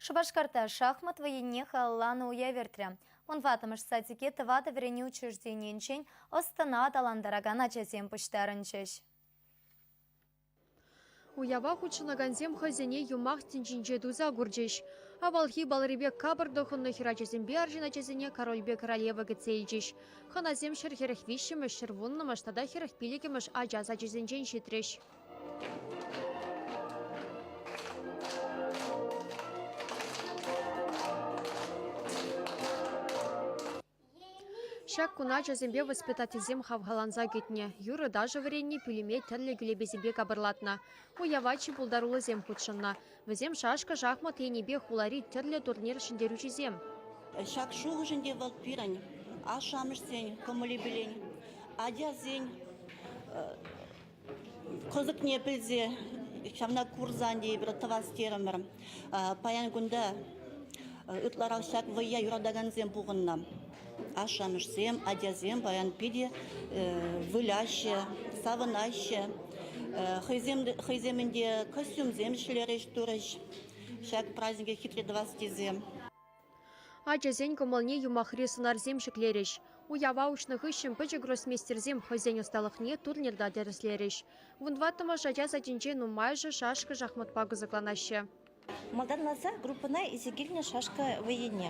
Шупашкарта шахмат вӑййине халалланӑ уяв иртрӗ. Вунтӑваттӑмӗш садике тӑватӑ вӗренӳ учрежденийӗнчен ӑс-тӑна аталантаракан ачасем пуҫтарӑнчӗҫ. Уява хутшӑнакансем хӑйсене юмах тӗнчинче туйса курчӗҫ. Авалхи балри пек капӑр тӑхӑннӑ хӗрачасемпе арҫын ачасене корольпе королева кӗтсе илчӗҫ. Хӑнасем 143-мӗш, 110-мӗш тата 45-мӗш ача сачӗсенчен ҫитрӗҫ. Ҫак куна ачасемпе воспитательсем хавхаланса кӗтнӗ. Юрӑ-ташӑ вӗреннӗ пӳлӗме тӗрлӗ кӳлепесемпе капӑрлатнӑ. Уява чи пултаруллисем хутшӑннӑ. Вӗсем шашка-шахмат енӗпе хулари тӗрлӗ турнир ҫӗнтерӳҫисем. Ҫак шухӑш ӗнтӗ вӑл пирӗн ашшӗ-амӑшсен кӑмӑлӗпелен, ачасен кӑсӑкне пӗлсе ҫавна курсан эпир тӑвас терӗмӗр. Паян кунта ытларах ҫак вӑййа юратакансем пухӑннӑ. Ашшӗ-амӑшсем, ачасем паян питӗ выляҫҫӗ, савӑнаҫҫӗ. Хӑйсем, хӑйсем ӗнтӗ костюмсем ҫӗлерӗҫ турӗҫ ҫак празднике хитре тӑвас тесе. Ачасен кӑмӑлне юмахри сӑнарсем ҫӗклерӗҫ. Уява уҫнӑ хыҫҫӑн пӗчӗк гроссмейстерсем хӑйсен ӑсталӑхне турнирта тӗрӗслерӗҫ. Вунтӑваттӑмӗш ача садӗнче нумайӑшӗ шашка-шахматпа кӑсӑкланаҫҫӗ. Малтанласа группӑна илсе килнӗ шашка вӑййине.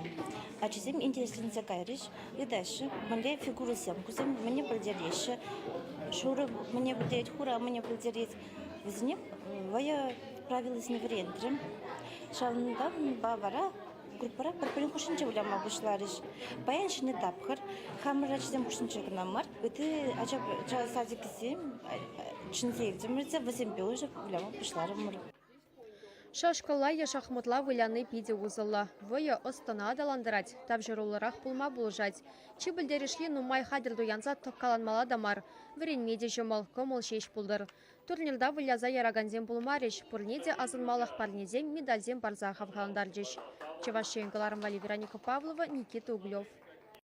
Ачасем интересленсе кайрӗҫ, ыйтаҫҫӗ, мӗнле фигурӑсем, кусем мӗне пӗлтереҫҫӗ, шурӑ мӗне пӗлтерет, хура мӗне пӗлтерет. Вӗсене вӑйӑ правилисене вӗрентрӗм. Ҫавӑнтанпа вара группӑра пӗр-пӗрин хушшинче выляма пуҫларӗҫ. Паян ҫӗнӗ тапхӑр. Хамӑр ачасем хушшинче кӑна мар, ытти ача садикӗсем чӗнсе илтӗмӗр те вӗсемпе уже выляма пуҫларӑмӑр. Шашкӑлла е шахматла выляни питӗ усӑллӑ. Вӑйӑ ӑс-тӑна аталантарать, тавҫӑруллӑрах пулма пулӑшать. Чи пӗлтерӗшли нумай хатӗр туянса тӑккаланмалла та мар. Вӗренме те ҫӑмӑл, кӑмӑл ҫеҫ пултӑр. Турнирта выляса яракансем пулмарӗҫ, пурне те асӑнмалӑх парнесем, медальсем парса хавхалантарчӗҫ. Чӑваш Ен кӑларӑм валли Вероника Павлова, Никита Углев.